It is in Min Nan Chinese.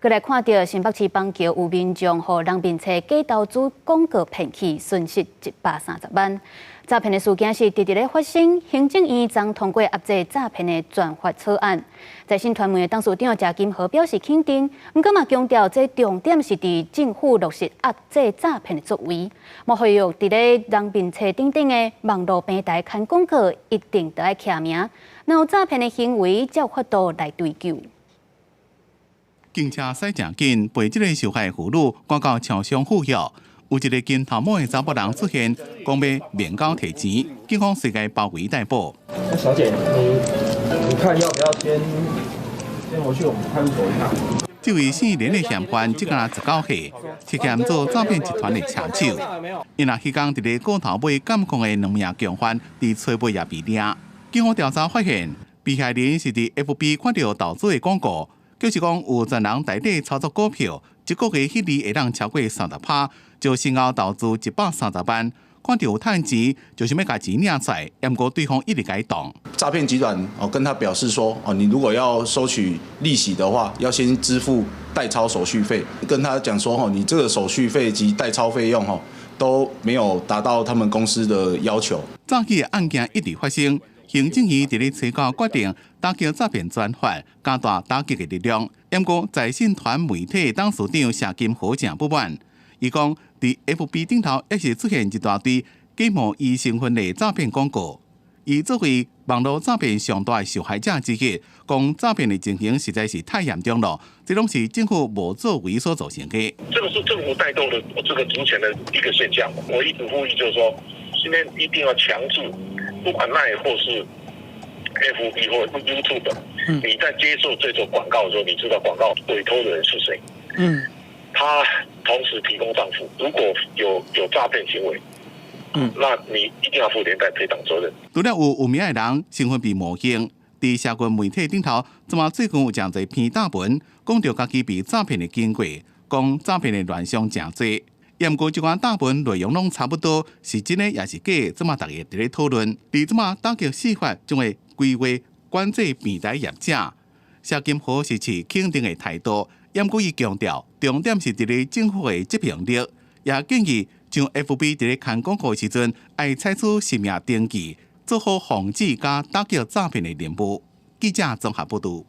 閣來看著新北市板橋有民眾予人面冊假投資廣告騙去，損失130萬。詐騙的事件是直直咧發生，行政院昨通過遏制詐騙的專法草案。在新傳媒的董事長謝金河表示肯定，毋過嘛強調，這重點是佇政府落實遏制詐騙的作為。嘛呼籲佇咧人面冊等等的網路平台刊廣告，一定著愛簽名，若有詐騙的行為，才有法度來追究。警車駛誠緊，陪這个受害婦女趕到超商赴約，有一个金頭毛的查某人出現，講欲面交提錢，警方隨共包圍逮捕。小姐，你看要不要先回去我們派出所一趟？這位姓連的嫌犯，這敢19歲，涉嫌做詐騙集團的車手。𪜶若彼工佇咧閣頭尾監控的兩名共犯，佇吹尾也被掠。警方調查發現，被害人是佇 FB 看著投資的廣告。就是講有專人代理操作股票，一個月獲利會當超過30%，就先後投資130萬，看著有趁錢，就想欲共錢領出來，毋過對方一直共伊擋。詐騙集團哦，跟他表示說哦，你如果要收取利息的話，要先支付代操手續費。跟他講說哦，你這個手續費及代操費用哦，都沒有達到他們公司的要求。詐欺的案件一直發生。行政院佇咧初九決定打擊詐騙專法，加大打擊的力量。毋過在線傳媒體董事長謝金河誠不滿，伊講佇 FB 頂頭也是出現一大堆假冒伊身份的詐騙廣告。伊作為網路詐騙上大的受害者之一，講詐騙的情形實在是太嚴重了，這攏是政府無作為所造成的。這個是政府帶動的這個金錢的一個現象。我一直呼籲，就是說，今天一定要強制，不管 LINE 或是 FB 或 YouTube，你在接受這種廣告的時候，你知道廣告委託的人是誰？他同時提供賬戶，如果有詐騙行為，那你一定要負連帶賠償責任。除了有有名的人身份被冒用，佇社群媒體頂頭，這馬最近有誠濟篇貼文，講著家己被詐騙的經過，講詐騙的亂象誠濟。毋過這款貼文內容攏差不多，是真的抑是假的？這馬大家佇咧討論。佇這馬打擊四法將會規劃管制平台業者，謝金河是持肯定的態度，毋過伊強調，重點是佇咧政府的執行力，也建議像 FB 佇咧刊廣告時陣，愛採取實名登記，做好防止佮打擊詐騙的任務。記者綜合報導。